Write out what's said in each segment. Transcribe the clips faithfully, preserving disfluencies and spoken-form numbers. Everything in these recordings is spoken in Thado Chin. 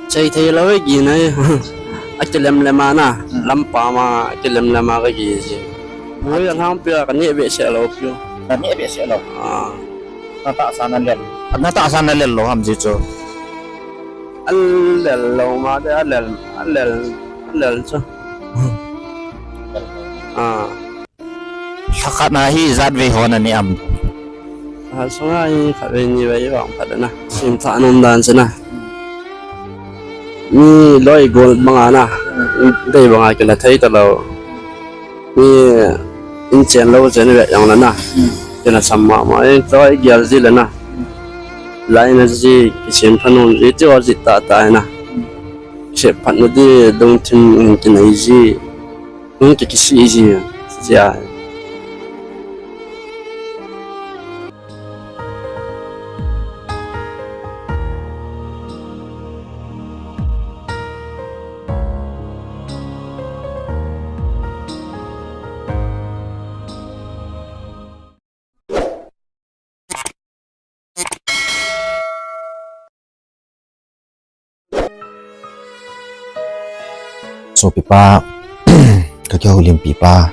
Chei thei lou e, gin ahi. Akilemlem a na. Hmm. Lampa ma, akilemlem a ka gi ji. Hoi, alhangpi a ka neh behseh lou piu. Ka neh behseh lou. Ah. Na tahsa na lel. Na tahsa na lel lou ham ji chu. A lel lou ma de, a lel, a lel, a lel chu. Ah. Lhakhat na hi ijat vei ho na neh am? Lhakhat sunga hi khatvei nivei vang phat na. Simthah nom dan chu na. Mi loi gol banga na. Dei banga kila thei talou. Mi in chen lou chen ve jong la na. Kila sam mama, in loi gel ji le na. Lai na ji, kisem pha nom ji, ti ho ji tah tah na. Kisem phat na di, lungthim in kinei ji. Hung ki, kisih ji, ji a. Sopipa, ka kihoulimpi pa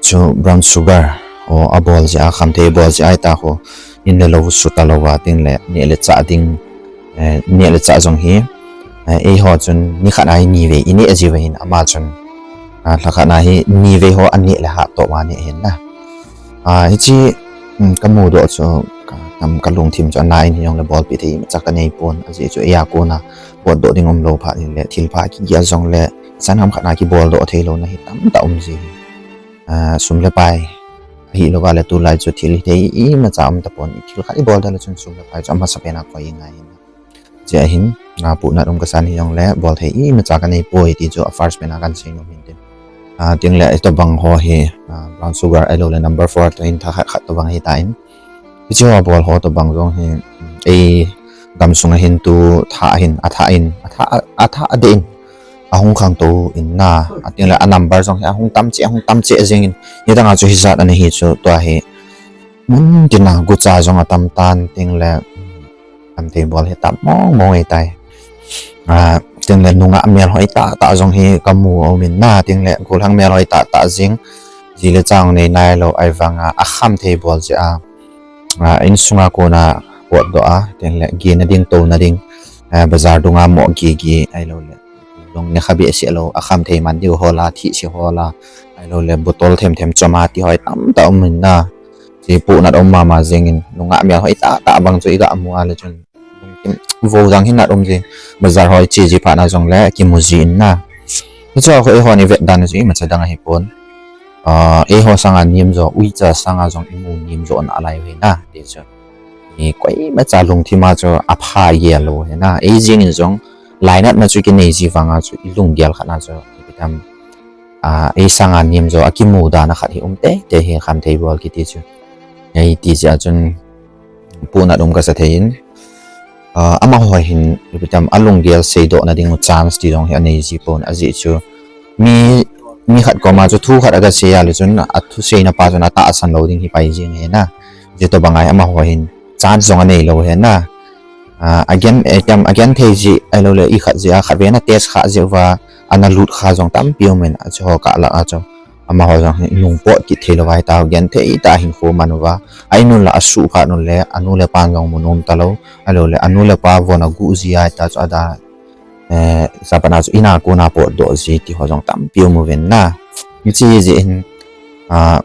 chu brown sugar ho abol jeh a, khamthei bol jeh a hita ho, in le lou suta lou a, tin le neh le chah ding, eh, neh le chah jong hi, eh, eiho chun nikhat a hi nivei ineh ji uva hin, ama chun, ah, lhakhat na hi nivei ho aneh le hat toh ma neh hin na. Ah, hichi, um, ka mudoh chu, ka, kam, ka lungthim chu ana in hijongle bolpeh thei imacha ka nei pon, ajeh chu eia kona potdoh ding umlou phat hile, thilpha kigel jongle, chan ham khat na kiboldoh thei louna hi tamtah um ji hi. Ah, sum le pai, ahilouva le tulai chu thil hithei imacha um tapon, thil khat ibol da le chun sum le pai chu amasapen a koi ingai hin. Jeh a hin, ah, puhnat um kasan hijongle, bol thei imacha ka nei poi ti chu a first pen a kan sei nom hin tin. Ah, tin le, itobang ho hi, ah, brown sugar ahilou le number four toh hin tha khat khat tobang ahitan. Hiche ho abol ho tobang jong hi, ei gamsung a hin tu tha hin, atha in, atha, atha adeh in, ahung khangtou in na, atin le, a number jong hi ahung tam cheh, ahung tam cheh jing in, nidang a chu hijat ana hi chu, tua hi, mun tina gucha jong atam tan, tin le, Khamthei bol hi tam mong mong ahitai. Ah, tin le nungah mel hoi tah tah jong hi ka mu a um in na, tin le gollhang mel hoi tah tah jing. Ji le cha nei nailou ahivanga, akhamthei bol jeh a. Ah, insunga kona potdoh a, tin le gena ding, touna ding. Ah, bazar dunga mo gigi ahilou le. Lung ne kha behseh lou, akhamthei man diu ho la, thihse ho la. Ahilou le bottle them them chom a ti hoi tamtah um in na. Hiche puhnat um mama jing in, nungah mel hoi tah tah bang chu iga mu a le chun. Vo jang hin nat um ji, bazar hoi che ji phat na jongle, kimu ji in na. Hiche ho eihon ivet dan chu imacha dang ahipon. Ah, eiho sanga nem jo, uicha sanga jong imu nem jo nalai uve na, ti chu. I koimacha lungthim a chu apha gel lou uve na. Ei jeng in jong, lainatna chu kinei ji vanga chu, ilunggel khat na chu, ipi tam. Ah, ei sanga nem jo akimu dan a khat hi um teitei hi khamthei bol kiti chu. Hiti jeh a chun puhnat um kasa thei in. Ah, amaho hin ipi tam alunggel seidohna ding u chance ti jong hi anei ji pon ajeh chu. Mi, mi khat koma chu thu khat aga sei a le chun athuseina pa chun atahsan lou ding hi pai jing ahi na. Hitobang a hi amaho hin chance jong anei lou ahi na. Ah, agen, eh, tam, agen thei ji, ahilou le, ikhat ji a, khatvei na test kha ji uva, ana lut kha jong tampi um in, achu ho kah lah a chu. Amaho jong hi nung pot kit thei lou vai ta, gen thei tah hinkho man uva. A in un la, asuh phat un le, anu le pan jong mu nom ta lou. Ahilou le, anu le pa von agu ji a ta chu ada, eh, sapna chu ina kona potdoh ji ti ho jong tampi um uvin na. Hiche jeh hin, ah,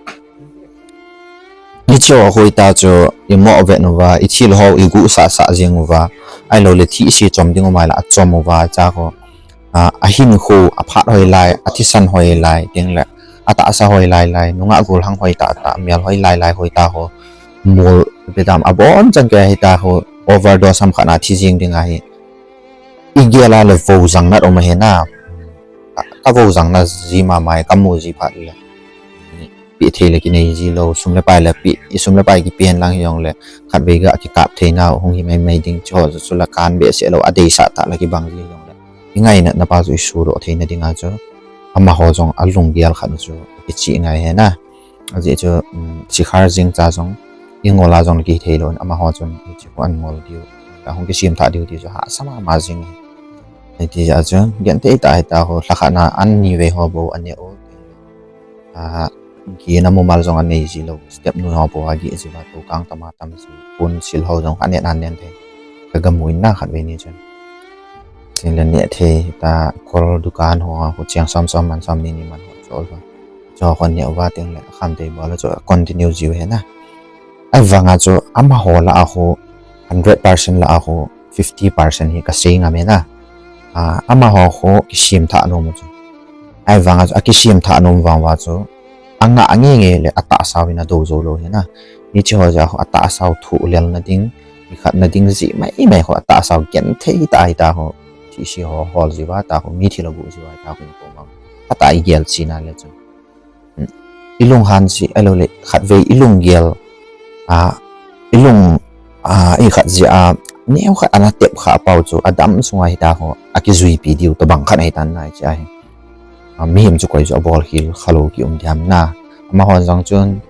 Hiche ho hoitah chu imo vet uva, ithil ho iguh sah sah jing uva, ahilou le thihse chom ding um ahile achom uva, cha ho, ah, ahinkho, aphat hoilai, athisan hoilai, tin le, atahsa hoilai lai, nungah gollhang hoitah tah, mel hoilai lai hoitah ho, mol, ipi tam, abonchan kei hita ho, overdose ham khat na thi jing ding ahi. Igel a le vojang nat um ahi na. Ka, ka vojang na ji mama e, ka mu ji phat le. Pe thei le kinei ji lou, sum le pai le pe, i sum le pai kipe hen lang hi jong le, khatvei ga kikap thei na, hung hi mai mai ding chu ho chu la kan behseh lou, adeisah tah la kibang ji jong le. I ngaina na pa chu i sudoh thei na ding a chu. Amaho jong alunggel khat u chu, kichih ngai ahi na. Ajeh chu, um, sikhar jing cha jong, i ngol a jong kithei lou, amaho chun, hiche khu an ngol diu, ahung kisem thah diu ti chu hahsa mama jing ahi. Hiti jeh a chu, genthei tah a hita ho, lhakhat na an ni vei ho bou, aneh u. A, gihna mumal jong anei ji lou, step nu ho bou, agih ji uva, tukang tama tam ji, pun sil ho jong aneh nan nen thei. Ka gamu in na khat vei ni chun. Chule neh thei ta, kol dukan ho, khu cheng som som man som ni ni man ho, chol ba. Cho ho neh uva teng le, khamthei bol a chu continue jiu hi na. Ahivanga chu, amaho lah a khu, hundred percent lah a khu, fifty percent hi ka sei ngam e na. A, amaho khu kisem thah nom u chu. Ahivanga chu, akisem thah nom vang uva chu, angah ange nge le atahsa uvin adou jou lou hi na. Hiche ho jeh a khu atahsa u thoh lelna ding, ikhatna ding jeh mai mai khu atahsa u genthei tah a hita khu, thihse ho hol jiu va ta khu, mi thil aboh jiu va ta khu, ko mang. Atah a igel china le chun. Ilung hanse, ahilou le, khatvei ilung gel, a, ilung, a, ikhat jeh a, neokhat ana tep kha pau chu, adam sunga hita ho, akijuipi diu tobang khat ahitan na, hiche ahi. A, mihem chu koi chu abol khel khalou kium ding ham na. Amaho jong chun,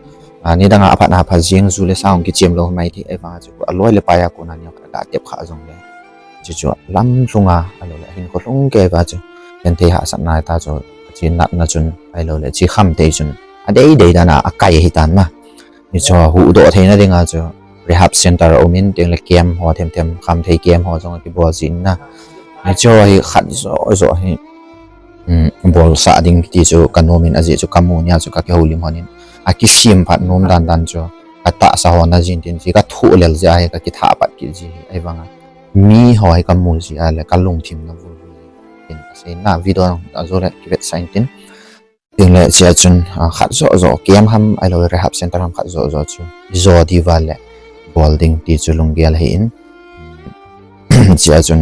a, nidang a aphat na pha jeng ju le sa hung kichem lou mai thei, ahivang chu aloi le pai a kona neokhat aga tep kha jong le. Chuchu lamlhunga, ahilou le, ahinkho lhung kei uva chu, genthei hahsatna hita chu, hiche natna chun, ahilou le, hiche khamthei chun, adei dei dan a, akai ahitan na. Hichu huhdoh theina dinga chu, rehab center a um in, teng le camp ho themthem, khamthei camp ho jong akibol jin na. Hichu hi khat joh joh hi, um, bolsah ding ti chu kanom in, ajeh chu kamu nia chu kakihoulim lhon in, akisem phat nom dan dan chu, katahsa ho na jin tin chu, kathoh lel jeh a hi, kakithah pat kit ji hi, ahivanga. Mi ho hi kamu jeh a le kalungthim na vulvul in kasei na, video ajou le kivetsah in tin. Tin le hichea chun, a, khat joh joh camp ham, ahilou rehab center ham khat joh joh chu ijo diuva le bol ding ti chu lunggel ahi in. Hichea chun,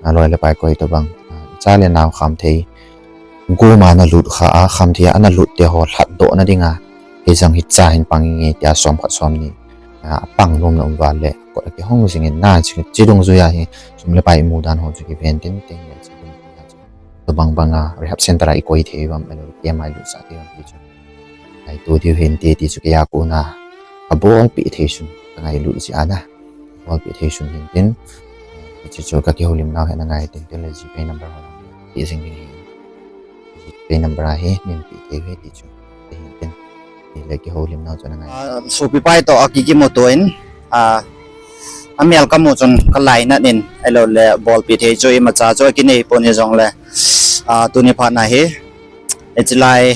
a, loi le pai koi tobang, a, cha le nao khamthei goma nalut kha a, khamthei a nalut te ho lhatdoh na dinga, kei jong hicha hin pang inge tia som khat som ni, a, pang nom na um uva le, kot akihong jing in na, chi, chi dungjuia hi, sum le pai imu dan ho chu kiven tin tin le, chi dungjuia chu. Tobang banga rehab center a ikoi thei uvam, ahilou le camp a ilutsah thei uvam ti chu. Ngaito diu hinte ti chu kei a kona kabolpeh thei sun, kangailut jeh a na. Bolpeh thei sun hin tin. Hiche chu kakihoulim nau hi nangai tin tin le GPay number ho. Ti jing ding hi. GPay number ahi, min pe thei uve ti chu. Hin tin. Ti le kihoulim nau chu nangai. Ah, sopi pai toh akikimuto in. A, amel kamu chun kalainat in, ahilou le bolpeh thei chu imacha chu akinei pon hijongle, a, tuni phat na hi, hiche lai,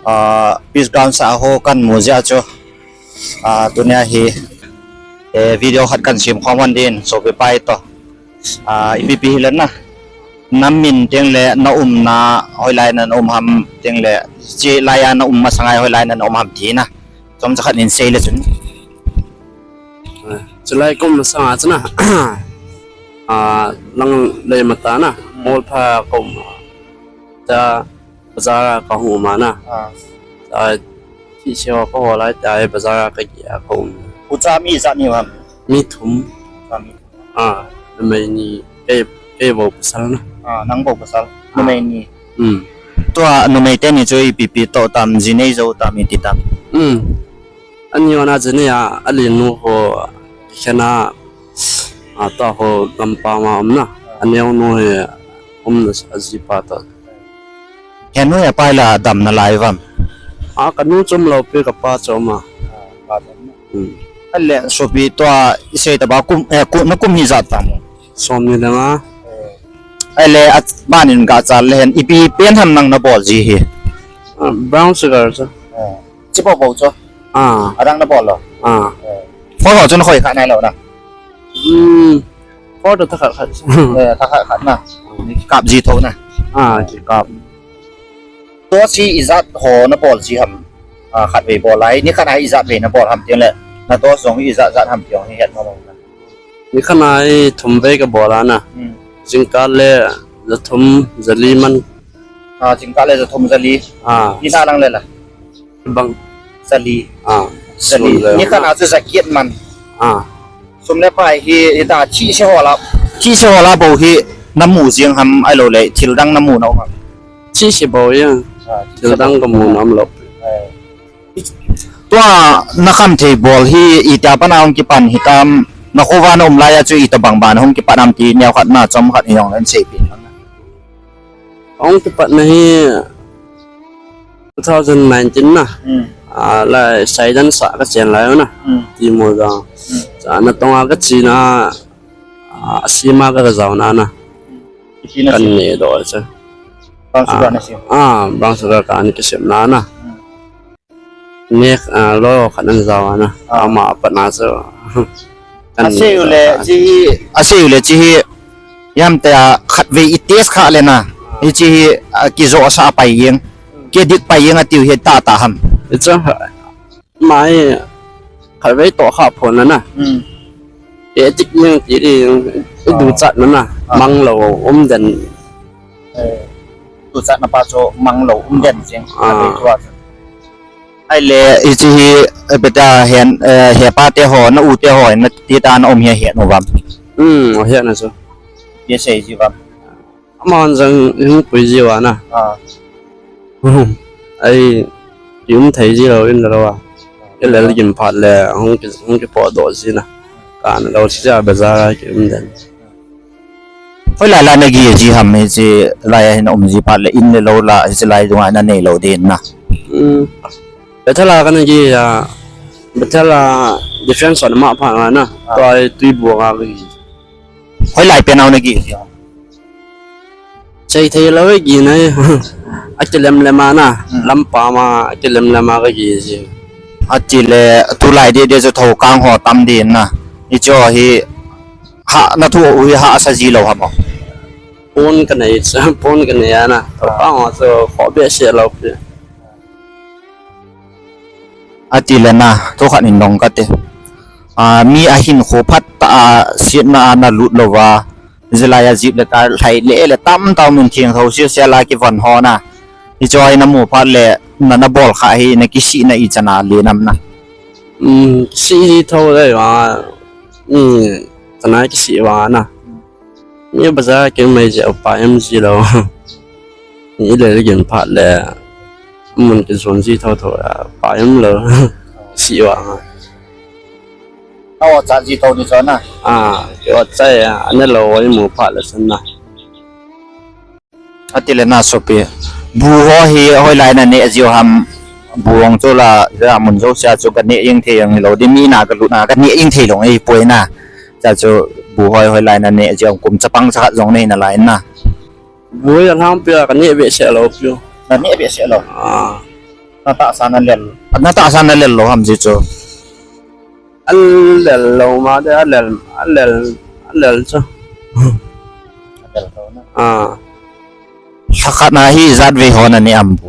a, peace ground sah ho kamu jeh a chu, a, tunia hi, eh, video khat kahin sem khom lhon ding in, sopi pai toh. A, ipi pi hilen na. Namin teng le naumna, hoilai na naum ham teng le, hiche laiya naum masanga hoilai na naum ham ti na. Chomcha khat nin sei le chun. Chulai kaum masanga chu na. A, lang lei mata na. Molpha kaum. Cha bazar a kahung um a na. Ah. Cha thihse ho kahol lai tia bazar a kageh a kaum. Ucha mi ijat nahiu ham? Mi thum. Ucha mi thum. Ah, numei ni, kei, kei bou pasal na. Ah, nang bou pasal. Ah. Numei ni. Hmm. Tua numei teni chu ipi pi toh tam, ji nei jou tam, iti tam. Hmm. Ani hon a ji nei a, alinu ho, kikhen a, a, tua ho gampam a um na. Aneonu hi, um na, ajipa toh. Henu hi apai la dam nalai uvam? A, kanu chu um lou pi, kapa chu um a. Ah, pa chu um a. Hmm. Ahile sopi tua isei taba kum, eh, kum, nakum hi ijat tam? Som ni le nga. Ahile aban in gachal le hen ipi pen ham nang nabol ji hi? Ah, brown sugar chu. Eh. Chi bou bou chu. Ah. Adang nabol lou? Ah. Eh. Four ho chu nakhoi kha nailou na? Hmm. Four toh thakhat khat. Eh, thakhat khat na. Kikap ji thou na. Ah, kikap. Tua chi ijat ho nabol ji ham? Ah, khatvei bol lai. Nikhat a ijat vei nabol ham teng le, na dose jong ijat jat ham ti jong hi het nom lou na. Nikhat a hi thum vei kabol a na. Hmm. Jingkah le jathum jali man. Ah, jingkah le jathum jali. Ah. Nina lang le la? Bang. Jali. Ah. Jali. Nikhat a chu jaget man. Ah. Sum le pai hi, hita thihse ho la, thihse ho la bou hi namu jing ham ahilou le thil dang namu na um ham? Thihse bou jeng. Ah, thil dang kamu na um lou. Eh. Tua nakhamthei bol hi itia pat a hung kipan hitam, Nakho uva na um laiya chu itobang ban hung kipat ham ti neokhat na chomkhat hijongle seipeh in lang. Hung kipatna hi two thousand nineteen na. Hmm. Ah, lai Saidan sa kachen lai na. Hmm. Timol jang. Hmm. Sa natong a kachena, ah, asima ka jaona na. Ipi na sim? Kan nedoh cha. Brown sugar na sim. Ah, brown sugar kan kisem na na. Hmm. Nek, ah, lo khat nan jaona. Ah. Ama patna chu. Kan asei u le, nedoh cha. Chi hi, asei u le chi hi, ipi ham tia khatvei i test kha le na. Hichi hi, ah, kijosa pai jeng. Kidik pai jeng atiu hi tahtah ham. Hichu, mai, khatvei toh kha phon na na. Hmm. Kidik jeng ti di, i duchatna na. Ah. Mang lou um den. Eh, duchatna pa chu mang lou um den jeng. Ah. Khatvei toh a chu. Ahile, hichi hi, eh, beta hen, eh, hepa te ho, na u te ho, na ti ta na um hi ahet nom uvam? Hmm, ahet na chu. Ye sei ji uvam. Amahon jong hung pui jiu a na. Ah. Ai, kium thei ji lou in lou a. Kilel gim phat le, hung ki, hung kipodoh ji na. Kan lou si ja bazar a kium den. Hoilai lai na geh ji ham hichi lai a hin um ji phat le in le lou la hichi lai dunga na nei lou din na. Hmm. Bethel a kana geh a, Bethel a defense on ma pha nga na. Ah. Tua hi Tuibuong a ka geh. Hoilai pen a na geh ji ham? Sei thei lou e geh na hi. Akilem lem a na. Hmm. Lampa ma akilem lem a ka geh ji. Atile tulai deh deh chu thokang ho tam din na. Hicho hi Ha, na thu u hi hahsa ji lou ham o? Pon ka nei, pon ka nei a na. Ah. Pang o chu kho behseh lou pi. Atile na, thu khat in dong kate. Ah, mi ahinkho phat tah a, siatna a na lut lou va. Hilai a jeep le car lhai le le tamtah um in theng tho sel sel a kivon ho na. Hicho hi na mu phat le, na, na bol kha hi, na kisihna ichan a le nam na. Um, kisih ji tho le va, mi chan a kisih va na. Mi bazar a kei mai jeh upa em ji lou. Mi le le gin phat le. Mun kijon ji tho tho a, pa em lou. Si wa nga. Aw cha ji tho ni chon na. Ah, kei wa cha ya, ane lou wa mu phat le san na. Atile na sopi. Bu ho hi hoilai na ne ji ham. Bu hong chu la, ja mun jo sia chu ka ne jing thei jong lou. Di mi na ka lut na ka ne jing thei lou ei poi na. Cha chu bu hoi hoilai na ne jong kum chapang cha khat jong nei na lai na. Bu hoi a ham pia ka ne behseh lou piu. Na ne behseh lou. Ah. Na tahsa na lel. Na tahsa na lel lou ham ji chu. A lel lou ma de a lel, a lel, a lel chu. A lel lou na. Ah. Lha khat na hi ijat vei ho na ne am bu.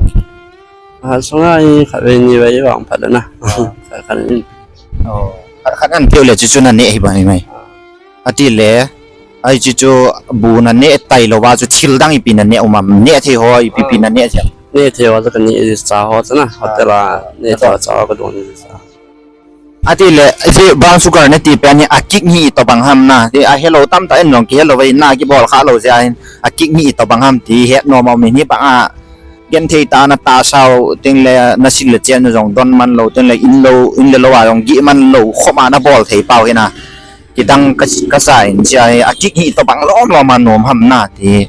Ah, sunga hi khat vei ni vei vang phat na. Ah. Khat khat in. Oh, khat khat an piu le chu chu na ne hi ba ni mai. Atile, ai chu chu bu na ne tai lou va chu thil dang ipi na ne um am, ne thei ho ipi pi na ne jam. Ne thei ho chu ka ne ji cha ho chu na, hotel a ne thei ho cha ho ka don ji cha. Atile, ji brown sugar na ti pen hi a kick ni tobang ham na, ti a helou tam ta en long ki helou vai na ki bol kha lou jeh a hin, a kick ni tobang ham ti het nom a um in hi bang a, Genthei tah a na tahsa u, tin le na sil le chen u jong don man lou, tin le in lou, in le lou a jong gih man lou, khop a na bol thei pau hi na. Kidang ka, ka sa in chia hi, a kick hi tobang lom lom a nom ham na ti.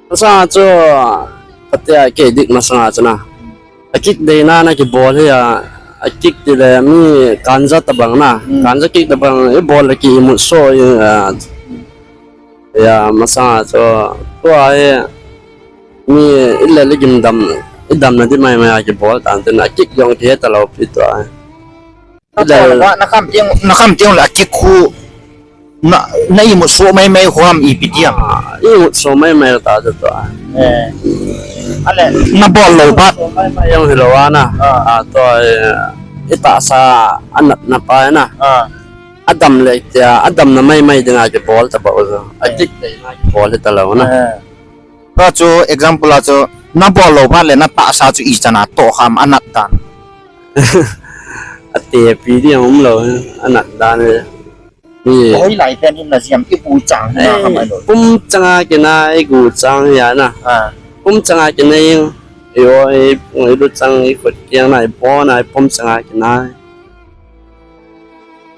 Masang a chu, kati a kei dik masang a chu na. A kick dei na na kibol hi a, a kick ti le mi ganja tobang na. Hmm. Ganja kick tobang, i bol le ki imut so, i, a, Ya, masang a chu, tua hi, mi i lel i gim dam, i damna di mai mai a kibol tan tin, a kick jong kihe ta lou pi tua hi. Na bol va, na kham tiang, na kham tiang le a kick khu, na, na imut so mai mai khu ham ipi ti ham? Ah, imut so mai mai ta chu tua. Eh. Ale. Na bol lou va. So mai mai jong hi lou a na. Ah. Ah, tua hi, i tahsa a natna pa hi na. Ah. A dam le tia, a damna mai mai dinga kibol ta bou chu. A kick dei na kibol hi ta lou na. Eh. Tua chu example a chu, na bol lou phat le na tahsa chu ichan a toh ham a nat dan. A te pi di um lou, a nat dan le. Ni. Hoilai pen in na jam i bu chang na. Eh, ka mai lou. Pum changa kinai, i gu chang ya na. Ah. Pum changa kinai, i o, i, i lu chang, i khut kiang na, i po na, i pum changa kinai.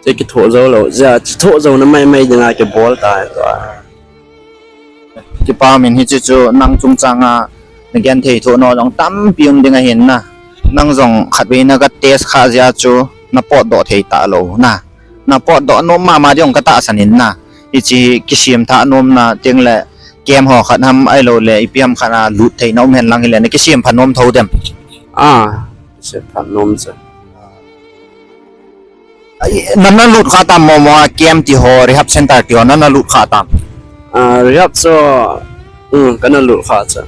Kithoh jou lou jeh a, kithoh jouna maimai dinga kibol tai tua. Kipa min, hiche chu nang chungchanga nagenthei thoh nau jong tampi um ding ahin na. Nang jong khatvei naga test kha jeh a chu napotdoh thei talou na. Napotdoh nom mama ding jong katahsan in na. Hiche kisem thah nomna tengle camp ho khat ham ahiloule ipi ham khat a lut theina um henlang hile nakisem phat nom thou dem? Ah, kisem phat nom chu. Nana lut kha tam momo a, camp ti ho, rehab center ti ho nana lut kha tam? Ah, rehab chu, um, kana lut kha chu.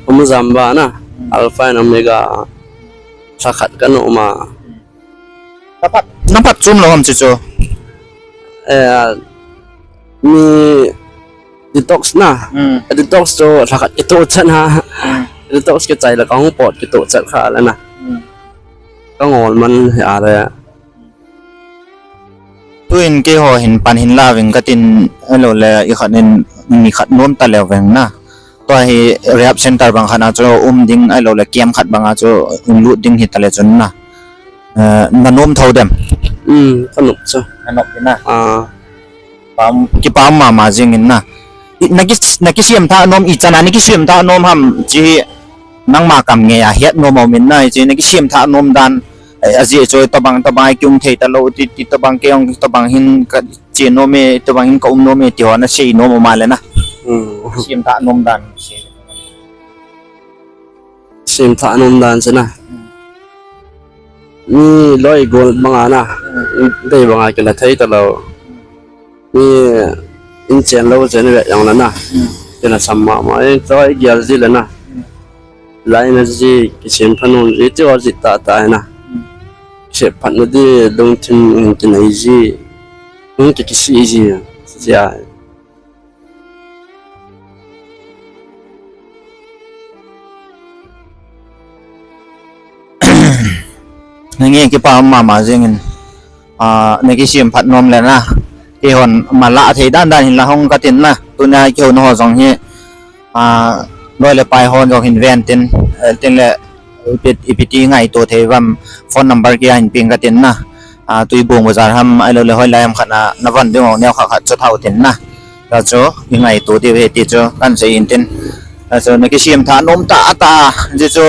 Umjamba na, Alpha and Omega, lha khat kana um a. Naphat, naphat chom lou ham chu chu? Eh, mi detox na. Detox chu lha khat kitoh chat na. Detox kichai le kahung pot kitoh chat kha le na. Kangol man hi a le. Tuin keiho hin pan hin la veng katin, ahiloule ikhat in mi khat nom taleu veng na. Tua hi rehab center bang khat a chu um ding ahiloule camp khat banga chu lut ding hitale chun na, nanom thou dem? Nanop chu. Nanop hi na. Kipa um mama jengin na. Nakisem thah nom, ichan a nakisem thah nom ham hiche hi nangma kam ngei a het nom aumin na, hiche nakisem thah nom dan, ajeh chu tobang tobang a kium thei talou ti, ti tobang kei jong tobang hin kache nom e, tobang hin kaum nom e ti ho nasei nom um a le na. Sem thah nom dan. Sem thah nom dan chu na. Mi loi gol banga na. Dei banga kila thei talou. Mi in chen lou chen ve jong le na. Kila sam mama e, choi gel ji le na. Laina ji, kisem phat nom ji, ti ho ji tahtah na. Kisem phatna di lungthim in kinei ji. Hung ki kisih ji. Jia. Nge kipa um mama jengin, nakisem phat nom le na. Keihon malah thei dan dan hinla hung katin na. Tunia kihouna ho jong hi, loi le pai hon jong hin ven tin, tin le ipi, ipi ti ngaito thei uvam, phone number kia hin peng katin na. Tuibong bazar ham ahiloule hoilai ham khat a navon ding u neo khat khat chu thau tin na. Tua chu ingaito diu ahi ti chu kahin sei in tin. Tua chu nakisem thah nom tahtah, hiche chu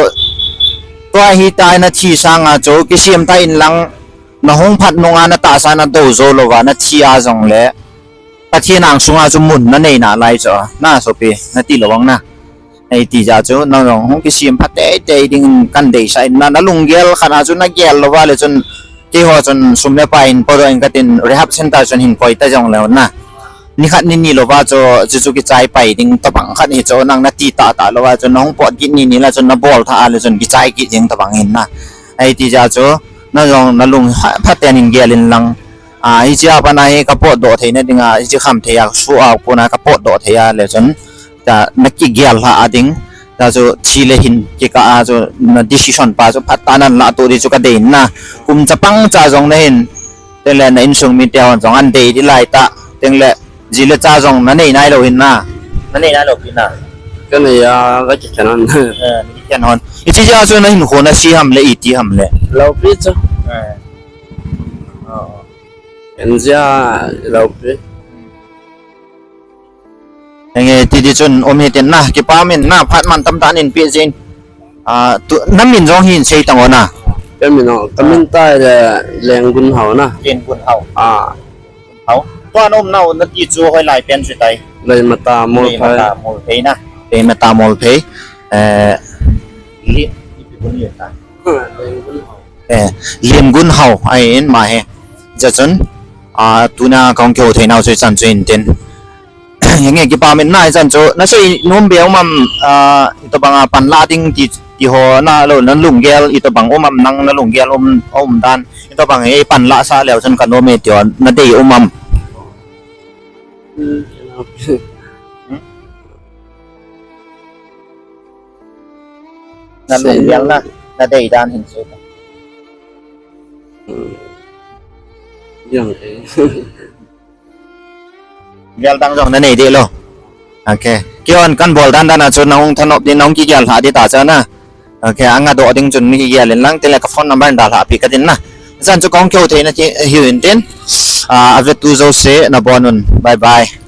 tua hitia nathi sanga chu kisem thah inlang, nahung phat nunga natahsa nadou jou louva nathi a jongle Pathen angsunga chu mun nanei nalai chu na sopi, nati lou vang na. Hiti jeh a chu nang jong hung kisem phat teitei dingin kahin deisah in na, nalunggel khat a chu nagel louva le chun, keiho chun sum le pai in podoh in katin rehab center chun hin koi ta jongleu na. Nikhat nini louva chu, chuchu kichai pai ding tobang khat hi chu nang nati tahtah louva chun nahung pot kit nini la chun nabol thah a le chun kichai kit ding tobang hin na. Hiti jeh a chu nang jong nalung phaten hin gel inlang, hiche a pat a hi kapotdoh theina dinga, hiche khamthei a soh a kona kapotdoh thei a le chun, nakigel lhah a ding, tua chu thi le hin kikah a chu na decision pa chu phatah a nahin lahtoh ding chu kadei in na. Kum chapang cha jong nahin, tengle na insung mite hon jong ahin dei ding lai tah, tengle ji le cha jong nanei nailou hin na. Nanei nailou pi na. Kanei a, kakikhen hon. Kikhen hon. Hiche jeh a chu nahinkho nase ham le iti ham le? Loupi chu. Ken jeh a loupi. Henge, titi chun um hitin na, kipa um in na, phat mantam tah in peh jin. Namin jong hin sei tang o na. Kamin o, kamin tai le Lengun Hao na. Lengun Hao. Hao. Tua na umnau nati chu hoilai pen chu tai? Leimata Molphei. Leimata Molphei na. Leimata Molphei. Lengun Hao ahin ma hi. Hijeh chun, tunia kahung kihou theinau chu hichan chu hin tin. Henge, kipa um in na, hichan chu nasei nom be um am, itobanga panlah ding ti, ti ho nalou, nalunggel itobang um am, nang nalunggel um, um dan, itobang hi panlah sah leu chun kanom e ti ho nadei um am? Nalunggel na, nadei dan hin sei. Gel dang jong nanei deh lou. Ok. Keihon kahin bol dan dan a chu nahung thanop ding, nahung kigel lhah ding ta chu na. Ok, angadoh ding chun nakigel in lang, tengle ka phone number hin dalhah peh katin na. Chan chu kahung kihou theina ti hiu intin. Ah, avetu jouse nabonun. Bye bye.